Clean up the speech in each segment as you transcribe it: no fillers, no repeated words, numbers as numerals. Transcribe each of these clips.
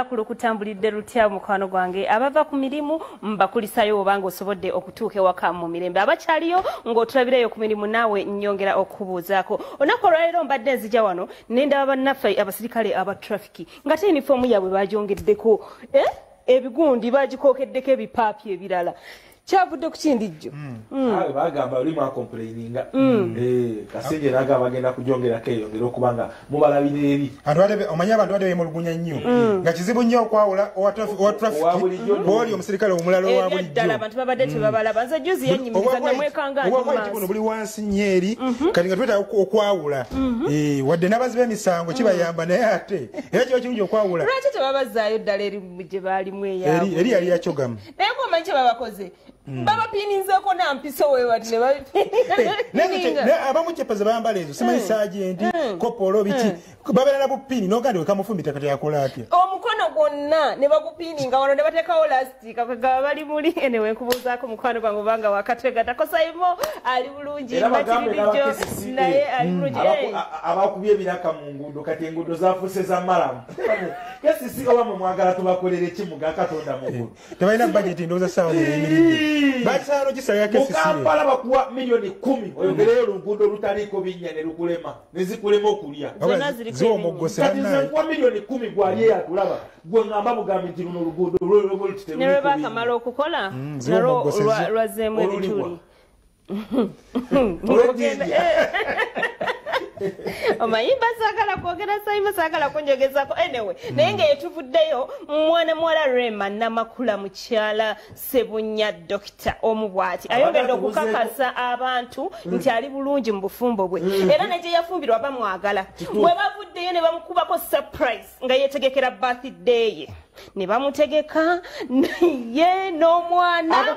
Kulukutambulidde lutya mukwano gwange abava ku mirimu mbakulisayo obanga osobodde okutuuka ewaka mu mirembe, abakyaliyo ng'otulabireyo ku mirimu naawe nnyongera okubuuzaako. Olunaku olwaleero mbadde nzija wano ne ndaba bannaffe abasirikale aba trafiki nga te yunifoomu yaabwe bagyongeddeko ebigundi, bagikookeddeko ebipaapi ebirala. Kyavudde ku kindijjo. Bagamba oli mwakomplaininga Kasingye nagamba bagenda kujongerako eyongera okuba nga mubalabira eri. Omanyi abantu badde bemulugunya nnyo nga kizibu nnyo okwawula owa traffic oli omusirikale omulala owa bulijjo. Ddala abantu babadde tebabalaba. Nze juzi yannyimiriza namwekanga ndi maaso. Buno buli wansi nnyo eri kati nga twetaaga okwawula wadde n'abazzi b'emisango kibayamba, naye ate era kiba kirungi okwawula. Lwaki tebabazaayo ddala eri gye baalimu eyaabwe? Eri yali yakyogamu. Naye ng'omanyi kye babakoze? Babapiininzeeko nampiso weewati ne babipiininga. Abamu kyepa ze bayambala ezo simanyi saajenti kopolo biki babeera na bupiini n'ogamba wekamufumbita kati yakola atya? Omukono gwonna ne bagupiininga wano ne bateekawo lastika kwegaba bali muli. Anyway, nkubuuzaako mukwano gwange obanga wakatwegattako. Saimo ali bulungi, Makiririjjo naye ali bulungi. Abakubye ebiraka mu nguudo kati enguudo zafuuse za malamu. KCC oba mwe mwagala tubakolere ki muga Katonda mu ggulu? Tebalina bajeti ndowooza ssaawa zeyimiridde. Bakisaala okisalira KCC. Mu Kampala bakuwa 10 million oyogereyo oluguudo olutaliiko binnya ne lukulema ne zikulema okulya. Ziwomoggose. Kati nze nkuwa 10 million gwali eyatulaba gwe ŋŋamba bugambi nti luno oluguudo. Ne lwe baakamala okukola nalwo lwazzeemu ebituli. Olw'ejjinja. Omayimba saagala kwogera, Saima saagala kunjogezako. Anyway, naye nga yetuvuddeyo mwana muwala Rema Namakula, mukyala Sebunya Dokita omu bw'ati ayongedde okukakasa abantu nti ali bulungi mu bufumbo bwe era ne gye yafumbirwa bamwagala. Bwe bavuddeyo ne bamukubako surprise nga yeetegekera birthday ye ne bamutegeka ye n'omwana.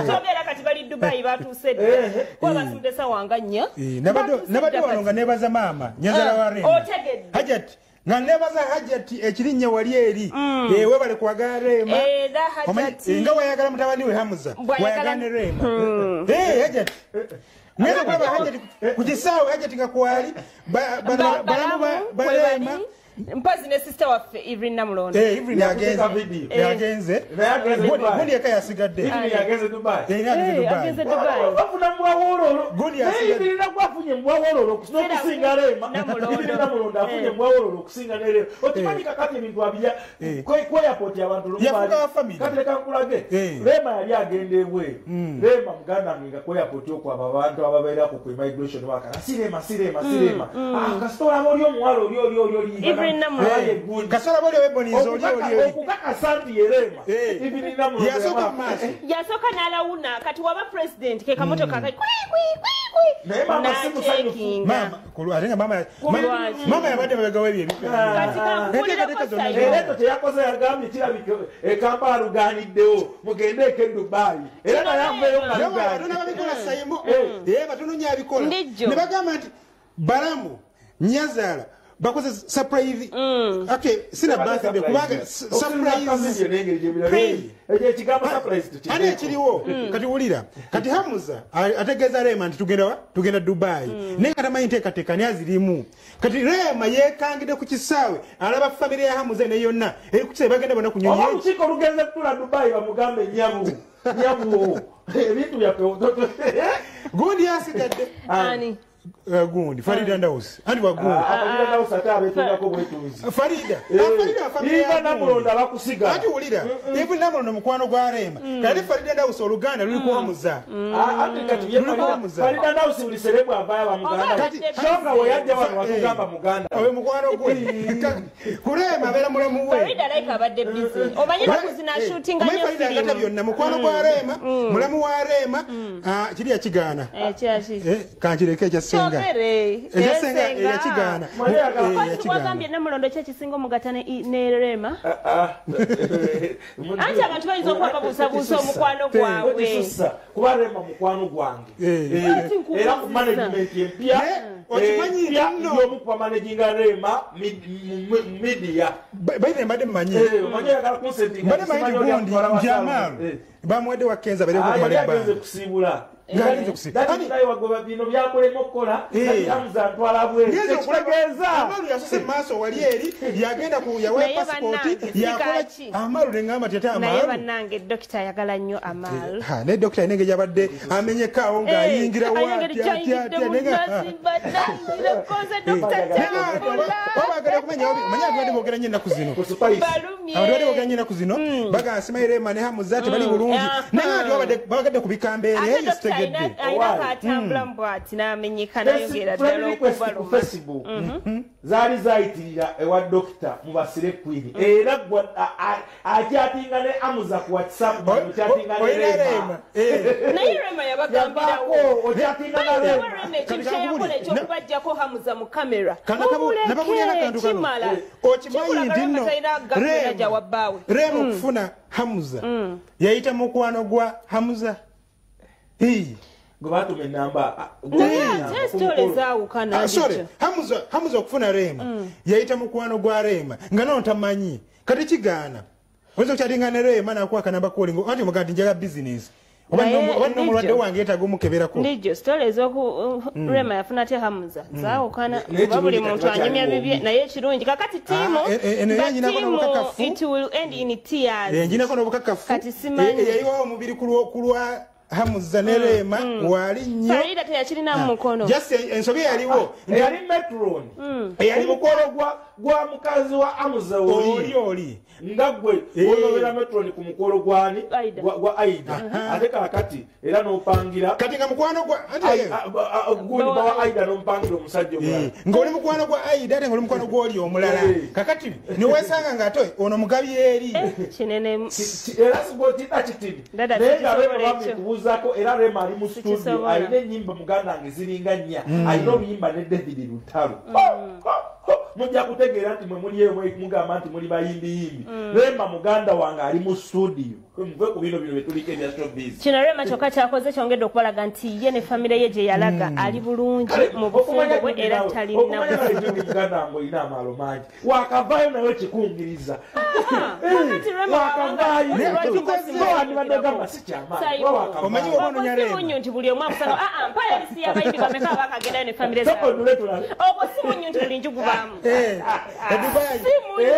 Tobeera kati bali Dubai, batuuse dda kuba basudde sawa nga 4. Nabadde wano nga nebaza maama nyazala wa Rema. Otegedde. Hajati, nga nebaza Hajati ekirinnya wali eri webale kwagala Rema. Era Hajati nga wayagala mutabani we Hamuza, wayagala ne Rema. Hajati ngenda kulaba Hajati ku kisaawe, Hajati nga kwali balamu ba Rema. Mpazi ne sister waffe Evelyn Namulondo. Evelyn yagenze, yagenze. Gundi eka yasigadde. Yagenze Dubai. Yagenze Dubai. Bafuna muwawololo. Gundi yasigadde. Evelyn afunye muwawololo okusinga Rema. Evelyn Namulondo afunye muwawololo okusinga ne Rema. Okimanyi kakati ebintu abirya ku airport abantu Yafuga wa family. Kati leka nkulage. Rema yali agenda ebweru. Rema muganda wange nga ku airport okwaba abantu ababeerako ku immigration wakala si Rema, si Rema, si Rema. Ah, kasita olaba oli omuwala oli oli oli oli Evelyn Namulondo. Kasita olaba oli oweboniza oli oli oli. Okukakasa nti ye Rema. Evelyn Namulondo yasooka mu maaso. Yasooka n'alawuna kati waba president ke kamotoka kali kwi kwi kwi kwi. Naye maama si musanyufu. Maama ate nga maama yabadde mabega w'ebyo ebifo. Kati kankubuulireko, Saimo. Era ekyo kyeyakoze yagambye kirabika ekampala lugaaniddewo mugendeeko e Dubai era naye aveeyo nga lugaanyi. Batono ababikola, Saimo, batono nnyo abikola. Ndijjo. Ne bagamba nti balamu nyazaala bakoze surprise. Okay, sina birthday kubanga surprise. Ekyo ekigambo surprise Ani ekiriwo kati wulira kati Hamuza ategeeza Rema nti tugenda wa? Tugenda Dubai, naye nga tamanyi nteekateeka naye azirimu. Kati Rema yeekangidde ku kisaawe alaba famire ya Hamuza ne yonna eri ku kisaawe bagenda bonna ku nyonyi. Oba olukiiko lugenze kutula Dubai bamugambe nyabu nyabu ebintu byaffe. Gundi yasigadde. Ani? Gundi Farida Ndausi andi wa gundi. Abalira ate abeetundako bwetuuzi. Farida. Ah, Farida famire Iva ya Namulondo abakusiga. Ati wulira, Even Namulondo mukwano gwa Rema, kati Farida Ndausi oluganda luli ku Hamuza. Ate kati ye Luli ku Hamuza. Farida Ndausi buli celeb avaayo ba muganda. Kati Songa we yajja wano watugamba muganda. Oyo mukwano gwe ku Rema abeera mulamu we. Farida like abadde busy, omanyi ennaku zino ashootinga Omanyi nnyo Farida agata firimu. byonna mukwano gwa Rema, mulamu wa Rema. Ah, kiri yakigaana. Kyaki? Kankireke ekya senga. Kyogere. Ekya senga yakigaana. Wagambye Namulondo ki ekisinga omugatta ne Rema? Anti abantu bayinza okuba babuusabuusa omukwano gwabwe. Okisussa kuba Rema mukwano gwange. Lwaki Era ku management empya Naye, okimanyi empya nno. y'omu ku bamanaginga Rema media. Baire mbadde mmanyi. Omanyi oyagala kunsetinga. Mbadde manyi nti gundi Jamaalu bamuwadde wa Kenza abeereko Yali okumala agenze ebbanga. kusiibula. Ng'agenze kusiiba. Bino byakulema okukola, Hamza ntwala bweru. Ekitegeeza Amalu yasose maaso wali eri, yagenda ku yawa Naye pasipooti, bannange, yakola sikaaki. Amalu ne ŋŋamba tete Naye Amalu. bannange, dokita ayagala nnyo Amalu. Ha, ne dokita alina engeri gy'abadde amenyekaawo ng'ayingira wa Ayongera atya, atya, atya, kyayingidde ne nga- munasimba nayingira koze dokita tambula. Oba kumenya omanyi abantu badde boogera nnyo ennaku zino. Ku Spice. Balumye. Abantu badde boogera nnyo ennaku zino, bagamba simanyi Rema ne Hamza tebali bulungi, naye abantu babagadde ku bikambeere Ate eyo dokita sitegedde. alina katambulamu bw'ati n'amenyeka n'ayongera Friend ddala request ku okubaluma. Facebook zaali zayitirira ewa dokita mubasire Queen, era akyatinga ne Amuza ku WhatsApp, okyatinga ne Olina Rema. Rema. Eh. Naye Rema yabagambirawo. Yavaako okyatinga na Bayinza Rema. Rema ekintu Kati kyeyakola kakubuli. ekyokubajjako Hamuza mu kamera. Nababuulira akantu kano. Kimala. Okimanyi nti nno Talina gavumenti gyawa bbaawe. Rema okufuna Hamza yayita mukwano gwa Hamza. Ii. Gwe batuma enamba Naye ate sitole zaawukana. Ah, sorry, Hamza okufuna Rema yayita mukwano gwa Rema nga nono tamanyi. Kati kigaana oyinza okukyatinga ne Rema nakuwa akanamba kolingo anti omugaa nti njagala bizinesi oba Naye nno omulwadde Ndijjo. wange yeetaaga omukeberako. Ndijjo sitole ez'oku Rema yafuna te Hamza zaawukana, Naye kuba buli ekirungi muntu kati anyumya bakyali bibye. bombi. Naye ekirungi kakati tiimu Ah, eno ba era nnyinako tiimu, n'obukakafu. it will end in tears. Njinako n'obukakafu. Kati simanyi. Yayiwawo omubiri ku lwa Hamza ne Rema waali nnyo. Farida teyakirina mu mukono. Just ensobi yaliwo Eyali metron Eyali mukolo gwa mukazi wa Amuza oli oli oli nga gwe onobera metron ku mukolo gwani Aida. gwa Aida, ate kakati era n'opangira Kati nga mukwano gwa anti gundi bawa Aida n'omupangira omusajja omulala. Ng'oli mukwano gwa Aida ate ng'oli mukwano gw'oli omulala. Kakati newesanga ng'ate ono mugabi eri. Kinene. Era sigwe kita kitini Dada, naye nga sikisobola Rema ekyo. bamikubuuzaako, era Rema ali mu studio Sikisobola. alina ennyimba muganda wange ziringa nnya, alina oluyimba ne David Lutalo. Mujja kutegeera nti mwe muli eyo mugamba nti muli bayimbiyimbi. Rema muganda wange ali mu studio, muve ku bino byetuliko ebya showbiz. Kino Rema kyokka kyakoze kyongedde okubalaga nti ye ne famire ye gye yalaga ali bulungi mu bufumbo bwe era talina Okumanya nawe Judy muganda wange olina amaalo mangi, wakavaayo naye okikungiriza. Kakati Rema Wakavaayo. wabanga- Naye tukoze. Wandibadde ogamba si kyamaanyi, Sayimu. kuba wakavaayo. Omanyi oba onoonya Ogwo si Rema. munyu nti buli omu akusanga. Ah, ah, mpayo lisi y'abayimbi bameka abakagendayo ne famire Soko zaabwe. tule tulabe. Ogwo si munyu nti buli nju gubaamu. E Dubai. Si munyu.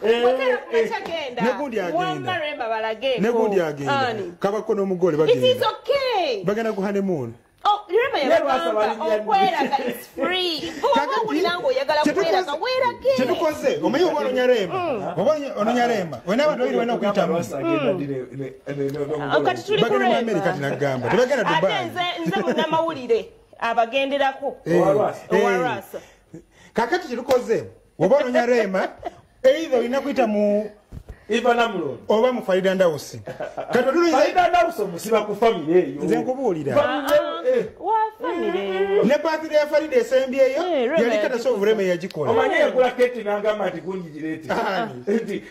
Bwekera kumakya genda. Negundi agenda. Wamma Rema balageeko. Negundi agenda. Ani? Kabako n'omugole It is bagenda. okay. Bagenda ku honeymoon. Oh, Rema Ye yabagamba lwasa bali okweraga is free. Bw'oba owulira ng'oyagala kweraga, weerage. Kyetukoze omanyi oba ononya Rema, oba ononya Rema olina abantu babiri balina okuyitamu. Kati tuli ku Bagenda mu Rema. Amerika tinagamba tebagenda Ate Dubai. nze munnamawulire abagenderako. Owa Lwasa. Owa Lwasa. Kakati kyetukoze oba ononya Rema either olina kuyita mu Iva Namulondo. oba mu Farida Ndawusi. Kati otunoonyeza Farida Ndawusi omusiba ku famire eyo. Nze nkubuulira. Famire, Wa famire. Ne birthday ya Farida esembyeyo Rema yali yagikoze. katasovu Rema yagikola. Omanyi yagula keti n'agamba nti gundi gireete. Ani?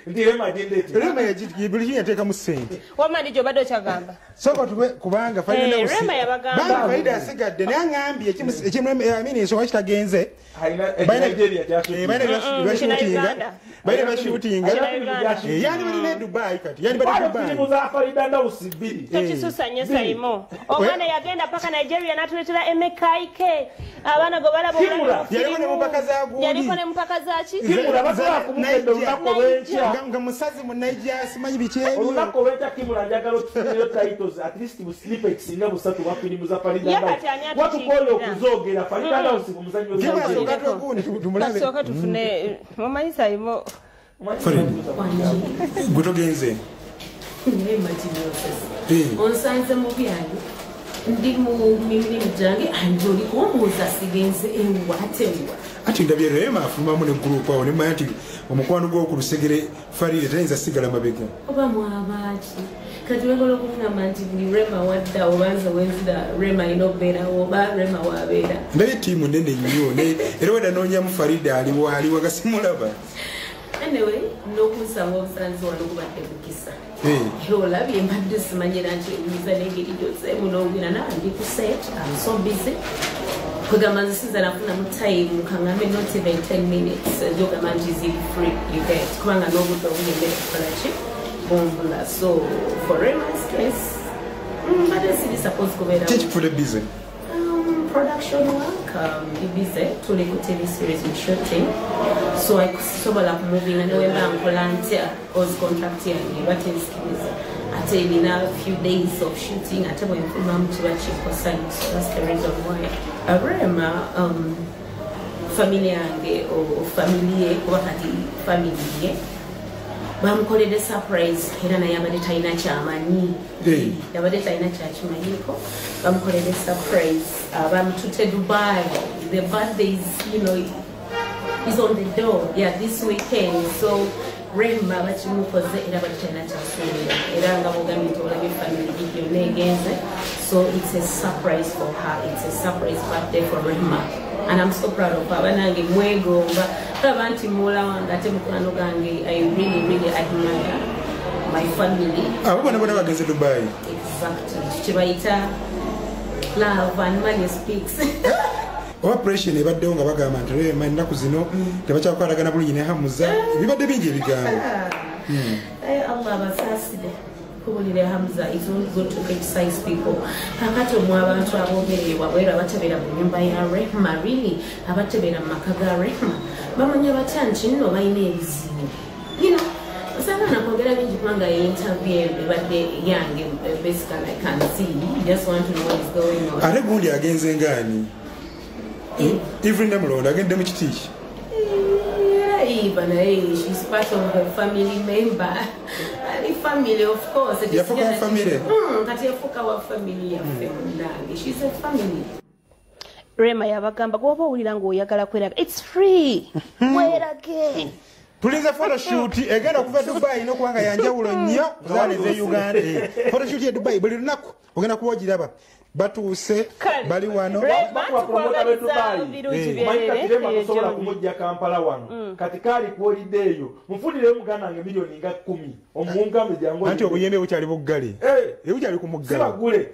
Nti Rema gindeete. Rema buli kimu yateekamu ssente. Wamma ndi gy'obadde okyagamba. Sooka tube kubanga Farida Ndawusi Rema yabagamba. Bambi Farida asigadde naye aŋŋambye I mean, ensonga kitagenze. Alina Balina- Nigeria kyashutinga. Balina Kina byashutinga. Uganda. Balina byashutinga. Kina Uganda. Yandibadde ne Dubai kati. Yandibadde Waliwo Dubai. firimu za Farida Ndawusi bbiri. Tokisusa nnyo Saimo. Omwana yagenda paka Nigeria n'atuleetera Emekaike. Abaana gwe balaba Kimura. obulamu mu Yaliko ne firimu. mu mpaka za gundi. Yaliko ne mpaka za ki? Kimura basobola kumugenda olunaku olw'enkya. Nga musazi mu Nigeria simanyi biki ebyo. Olunaku olw'enkya Kimura njagala otufuneyo titles at least bu snippets nga busatu bwa firimu za Farida Ye Ndawusi. kati ani Watukooye atukiikirira? okuzoogera Farida Ndawusi ku muzannyo Kimura gwa asooka Nigeria. twegundi tumulabe. Kasooka tufune mumanyi Saimo. Farida. Gwe togenze. Naye imagine yourself. Onsanze mu byange, ndi mu mirimu gyange, andi oli kumbuuza sigenze ewa ate ewa. Ati ndabye Rema afulumamu ne gurupu awo ne mmanya nti omukwano gw'oku lusegere Farida tayinza sigala mabega. Oba mwabaaki kati wegala okuŋŋamba nti buli Rema wadda obanza wenzira Rema alina okubeerawo oba Rema wabeera. Ndabye ttiimu nnene nnyo era wedda noonyamu Farida aliwo aliwo gasimulaba. Anyway, n'okunsaba obusanzi wano gubadde mukisa. Olabye mbadde simanyira nti emiza n'engeri gy'ozeemu n'ogenda naa ndi ku set, I'm so busy. Kwegamba nze sinza nafunamu time kaŋŋambe not even 10 minutes nzogamba nti ziri free, you get, kubanga n'obudde obuli emmere kukola ki bumbula. So for Rema's case, Mbadde siri supposed kubeera. Kikifudde busy? Production work, busy. Tuli ku TV series we shooting. So I sobola kumovinga ne wemba nkola ntya cause contract yange batinsikiriza. Ate nina few days of shooting ate bwe nfuluma kiba kikosa. So that's the reason why. Rema family yange o family ye kuba kati family ye bamukoledde surprise era naye abadde talina kyamanyi, abadde talina kyakimanyiko. Bamukoledde surprise, bamututte Dubai. The birthday is, you know, is on the door, yeah, this weekend. So Rema bakimukoze era abadde talina kyasuubira era nga bwogambye nti olabye family yonna egenze. So it's a surprise for her, it's a surprise birthday for Rema. And I'm so proud of her. Banange mwegomba laba nti muwala wange ate mukwano gange. I really really admire my family. Abo bonna bonna bagenze Dubai. Exactly. Kyebayita love and money speaks. Oba pressure ebaddewo nga bagamba nti Rema ennaku zino tebakyakwatagana bulungi ne Hamza, bibadde bingi ebigambo. Allah abasaasire. Kubulira Hamza, it's not good to criticize people. Kakati omwe abantu aboogererwa bweru abatabeera mu nnyumba ya Rema, really abatabeera mu maka ga Rema bamanya batya nti nno balina ebizibu. You know, saagala kwogera bingi kubanga interview ebadde yange, basically I can see. You just want to know what is going on. Ate gundi agenze ngaani? Evelyn Namulondo agende mu kiti ki? Eva naye, she's part of the family member. Ali family, of course. Yafuuka family. Kati yafuuka wa family yaffe munnange. She's a family. Rema yabagamba gwoba owulira ng'oyagala kweraga, it's free, werage. Tulinze photoshoot egenda okuva Dubai n'okubanga yanjawulo nnyo kuzaala ez'e Uganda. Photoshoot ye Dubai buli lunaku ogenda kuba ogiraba. Batuuse bali wano. Rema tosobola kumujja Kampala wano. Kati kaali kwolidde eyo mufunire muganda wange miliyoni nga 10 omugambe jangu. Anti obuyembe bukyali buggale. Bukyali ku muggalo. Sibagule.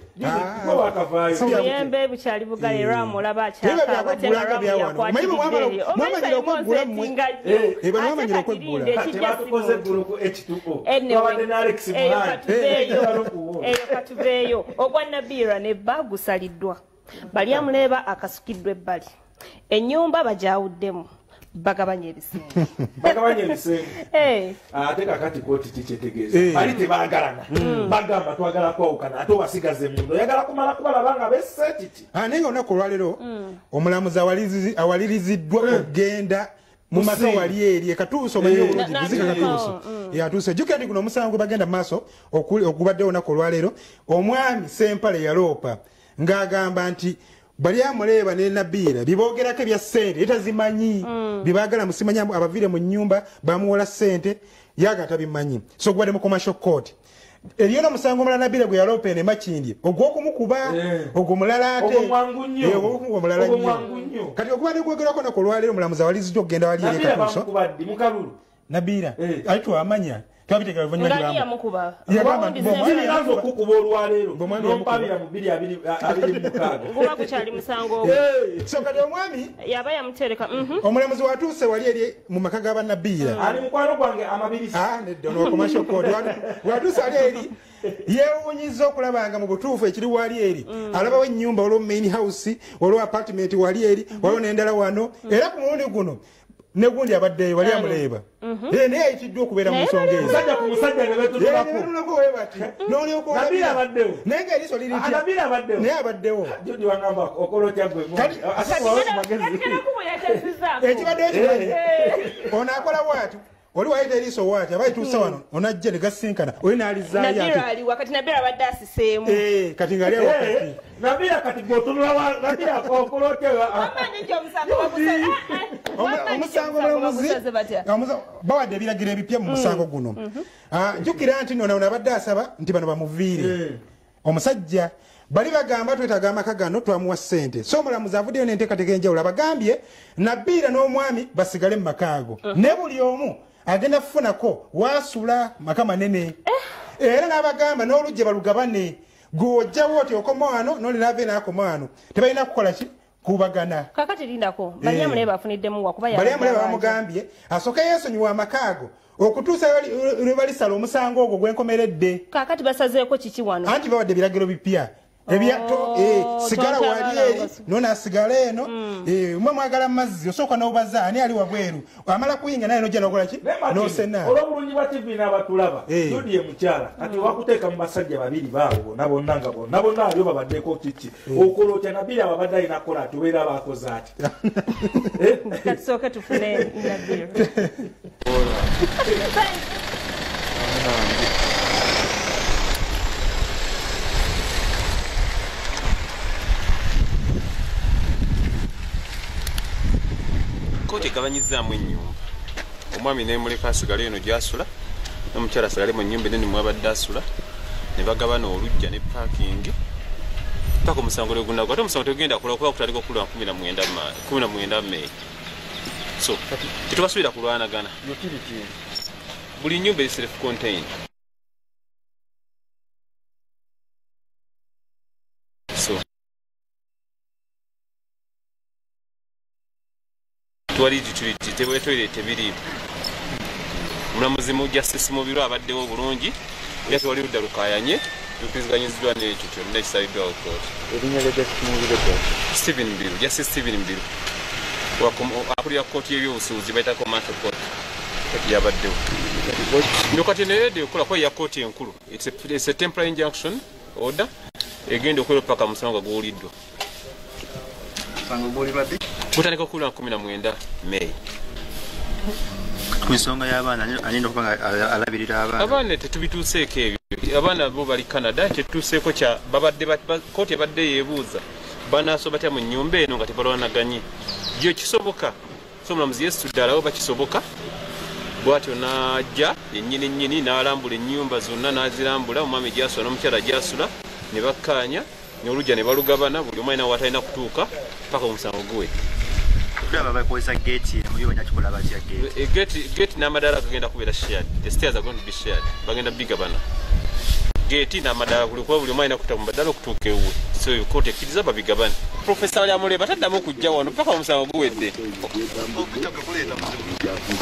Gwe wakavaayo. Obuyembe bukyali buggale. Rama olaba akyakaaba ate nga Rama yakwatidde. Mwamanyira okweggula mmwe. Bano bamanyira okweggula. Tebatukoze eggulo ku H2O. Twabadde ne Alex Muhangi. Eyo katuveeyo. Ogwa Nabira ne bba gusaliddwa. Bali amuleeba akasukiddwa ebbali. Ennyumba bagyawuddemu. Bagabanya ebisenge. Bagabanya ebisenge. Ate kakati kooti kikyetegeeza. Bali tebaagalana. Bagamba twagala kwawukana ate obasigaze munda. Oyagala kumala kubalaba nga besse kiki. Naye nga olunaku olwaleero omulamuzi awaliriziddwa okugenda mu maka wali eri ekatuuso omanyi obulungi buzika katuuso. Yatuuse. Jjukira nti guno omusango gwe bagenda mu maaso ogubaddewo olunaku olwaleero omwami Ssempale yaloopa ng'agamba nti bali amuleeba ne Nabiira biboogerako ebya ssente etazimanyi byebaagala musimanyi abaviire mu nnyumba bamuwola ssente yaga tabimanyi. So gubadde mu commercial court. Eriyo n'omusango omulala Nabiira gwe yaloopa eno e Makindye ogw'okumukuba ogwo mulala ate ogw'okumukuba mulala nnyo. Kati ogubadde gwogerwako olunaku olwaleero omulamuzi awaliriziddwa okugenda wali eri ekatuuso. Nabiira ali twamanya twabitegeera oluvannyuma nti yamukuba. Yagamba nti bw'omwami okukuba olwaleero n'ompabira mu 2026. Guba gukyali musango ogwo. So kati omwami yaba yamutereka. Omulamuzi watuuse wali eri mu maka ga Bannabiira. Ali mukwano gwange amabirisi. Nedda ono commercial court. Watuuse wali eri yeewuunyizza okulaba nga mu butuufu ekiri wali eri. Alabawo ennyumba waliwo main house, waliwo apartment wali eri, waliwo n'endala wano. Era ku mulundi guno ne gundi abaddeyo wali amuleeba. Naye ayitiddwa okubeera mu nsonga ezo. Musajja ku musajja ne beetunulako. We bati. N'olyoka olabira. Nabiira abaddewo. Naye ng'eriiso liri litya? Nabiira abaddewo. Naye abaddewo. Jodi wangamba okola otya gwe? Ekibaddewo kimanyi. Ono akola bw'ati. Oli wayita eriiso waati aba yituusa wano onajja ne gasinkana oli n'alizaayo ati. Nabiira ali wakati Nabiira abadde asiseemu. Kati ng'ali awo wakati. Nabiira kati gw'otunula wa Nabiira okola otya? Omusango omulamuzi bawadde ebiragiro ebipya mu musango guno. Jjukira nti nno ono abadde asaba nti bano bamuviire. Omusajja bali bagamba twetaaga amaka gano twamuwa ssente. So omulamuzi avuddeyo n'enteekateeka enjawulo abagambye Nabiira n'omwami basigale mu maka ago. Ne buli omu agenda kufunako waasula maka manene. Era n'abagamba n'oluggi balugabane. Gwe ojjawo oti okoma wano n'oli n'ava eno akoma wano. Tebalina kukola ki? Kubagana. Kakati lindako. Bali amuleeba afuniddemu wa kuba Bali amuleeba bamugambye asooke yeesonyiwa amaka ago. Okutuusa lwe balisala omusango ogwo gwenkomeredde. Kaakati basazeeko kiki wano? Anti bawadde ebiragiro bipya. Sigala wali eri nonasigala eno. Mwe mwagala mazzi osooka n'obaza ani ali wabweru amala kuyinga naye nojja nokola ki nosena. Olw'obulungi bwa TV n'abatulaba Judi ye mukyala kati wakuteeka mu basajja babiri baawo bonna bonna nga bonna bonna aliyo babaddeko kiki okola otya Nabiri ababadde alina kukola ati obeera baakoze ati. Kati sooke tufune Nabiri. Kooti egabanyizaamu ennyumba. Omwami nemuleka asigale eno gy'asula, n'omukyala asigale mu nnyumba enene mwabadde asula, ne bagabana oluggya ne paakingi paka omusango lwe gunaggwa. Ate omusango tegugenda kulwa kuba kutandika okulwa 19 May. So tetubasuubira kulwanagana. Buli nnyumba eri self contained. So twali toilet tebiriimu. Omulamuzi mu Justice Mubiru abaddewo bulungi era tewali ludda lukaayanye, lukkirizganyiziddwa n'ekyo kyonna ekisaliddwawo kkooti. Erinnya lya Justice Mubiru Stephen Mbiru, Justice Stephen Mbiru akulira kkooti y'ebyobusuubuzi bayita commercial court yabaddewo. No kati neredde okukola kuba ya kkooti enkulu. It's a temporary injunction order egenda okukola paka musango nga guwuliddwa. Musango guwulirwa ddi? Gutandika okuwulirwa 19 May. Ku nsonga y'abaana alina okuba nga alabirira abaana. Abaana tetubituuseeko ebyo. Abaana bo bali Canada, kyetutuuseeko kya babadde kkooti ebadde yeebuuza banaasoba batya mu nnyumba eno nga tebalwanaganye. Yo kisoboka. So omulamuzi yeesitudde alawo bakisoboka. Bw'atyo n'ajja yennyini nnyini n'alambula ennyumba zonna n'azirambula, omwami gy'asula n'omukyala gy'asula ne bakkaanya n'oluggya ne balugabana buli omu alina w'atalina kutuuka paka omusango guwedde. Tulaba bakozesa geeti emu, yo banyakikola batya geeti? Geeti n'amadaala gagenda kubeera shared. The stairs are going to be shared. Bagenda bigabana. Geeti n'amadaala buli kuba buli omu alina kuyita mu madaala okutuuka ewuwe. So kkooti ekkiriza babigabane. Profesa Lyamuleba taddamu kujja wano paka omusango guwedde.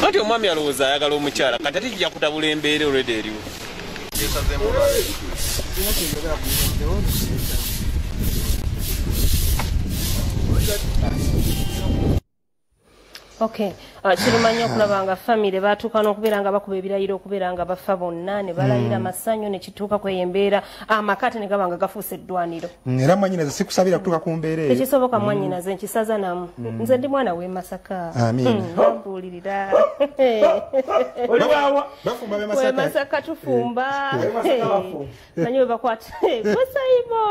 Anti omwami alowooza ayagala omukyala kati ate kijja kutabula embeera olwedde eriwo. Okay, kiruma nnyo okulaba nga famire batuuka n'okubeera nga bakuba ebirayiro okubeera nga bafa bonna ne balayira amasanyu ne kituuka kweyo embeera amaka ate ne gaba nga gafuuse eddwaniro. Era mwannyinaze sikusabira kutuuka ku mbeera eyo. Tekisoboka mwannyinaze nkisaza namu. Nze ndi mwana w'e Masaka. Amiina. Bambuulirira. Oli waawa? Bafumba b'e Masaka. W'e Masaka tufumba. Manyi bwe bakwata. Kusayimo.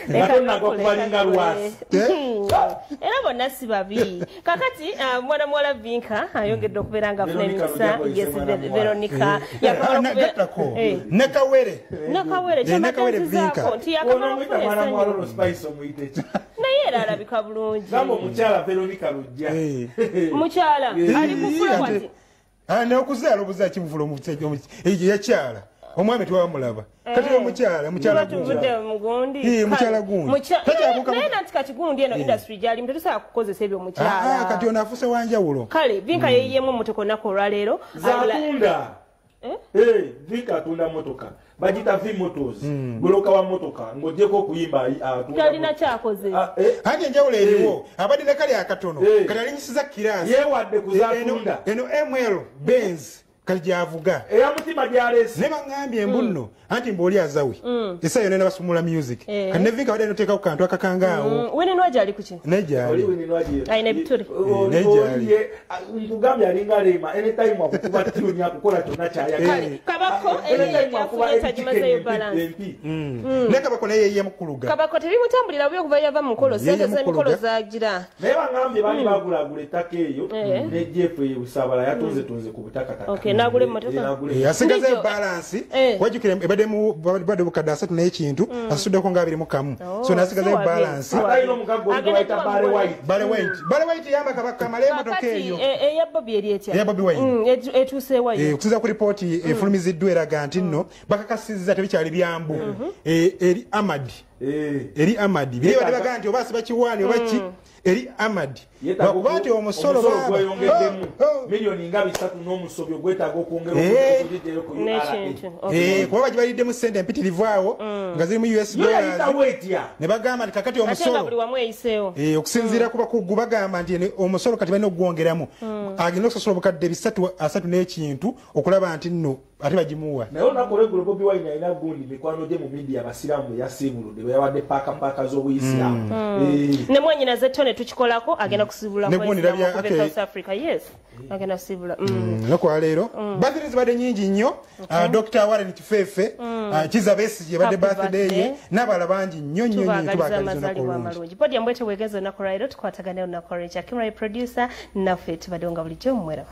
Leka kubalinga lwasi. Era bonna si babi. Kakati mwana muwala Vinka ayongedde okubeera nga afuna emikisa. Yes, Veronica. Nakawere. Nakawere Nakawere Vinka. Nti yakamala okufuna mwana muwala ono Spice omuyite ki? Naye era alabika bulungi. Gamba omukyala Veronica Lujja. Mukyala ali kukula wati. N'okuzaala obuzaala kibuvula yakyala. Omwami twamulaba. Kati omukyala, mukyala gundi. Mugundi. Mukyala gundi. Naye nanti kati gundi eno industry gyalimu tetusobola kukozesa ebyo omukyala. Kati ono afuuse wanjawulo. Kale Vinka yeeyiyemu emmotoka olunaku olwaleero. Zatunda. Vinka atunda mmotoka. Bagita V Motors. Buloka wa mmotoka ng'ogyeko okuyimba atunda. Talina kyakoze. Anti enjawulo eriwo. Abadde ne kali akatono. Kati alinyisiza kiraasi. Yeewadde kuzatunda. Eno ML Benz. Kali gyavuga. Era mutima gyaleese. Ne baŋŋambye mbu nno anti mbu oli azawi. Essaawa yonna basumula music. Kati ne Vinka badde noteekako kantu akakangaawo. Winnie Nwagi ali ku ki? Naye gyali. Oli Winnie Nwagi. Alina ebituli. Naye gyali. Nkugambye alinga Rema anytime akukuba tune akukola kyonna ky'ayagala. Kabako eri tagimazeeyo balance. Ne Kabako naye yeeyiyemu kuluga. Kabako tebimutambulira bubi okuva yava mu mukolo. Ssente z'emikolo zagira. Naye baŋŋambye baali bagulaagula ettaka eyo ne Jeff Busabala yatunzetunze ku butakataka. Nagula emmotoka. Yasigazeeyo balance. Wajjukira ebadde mu badde obukadde 3 n'ekintu asuddeko nga 21. So nasigazeeyo balance. Alina omugagga oli gwe bayita Barry White. Barry White. Barry White yamba Kabaka amale emmotoka eyo. Eya Bobi eri etya? Eya Bobi Wine. Etuuseewayo. Okusinziira ku ripooti efulumiziddwa eraga nti nno bakakasizza tebikyali byambu. Eri Amadi. Eri Amadi. Bye badde bagamba nti oba asiba kiwaani oba ki eri Amadi. Lwakuba nti omusolo gweyongeddemu miliyoni nga 3 n'omusobyo gwetaaga okwongera okugiggyayo ku URA. Kuba bagibaliddemu ssente empitirivu awo nga ziri mu US dollars. Ne bagamba nti kakati omusolo okusinziira ku bakugu bagamba nti omusolo kati balina okugwongeramu, agenda okusasula obukadde 330 n'ekintu okulaba nti nno ate bagimuwa. Naye olunaku olweggulo Bobi Wine alina gundi mikwano gye mu media abasiraamu bwe yasiibuludde, bwe yawadde paakapaaka z'obuyisiraamu. Ne mwannyinaze Tone tukikolako, agenda kusibula okuva e South Africa. Yes, agenda kusibula. Lunaku lwaleero birthday zibadde nnyingi nnyo. Dr. Warren Kifefe, Kizza Besigye yabadde birthday ye, n'abalala bangi nnyo nnyo nnyo. Tubaagaliza olunaku olulungi. Podium bwetyo bwegeza olunaku lwaleero, tukwatagane olunaku olw'enkya. Kimrai producer, naffe tubaddewo nga bulijjo, mweraba.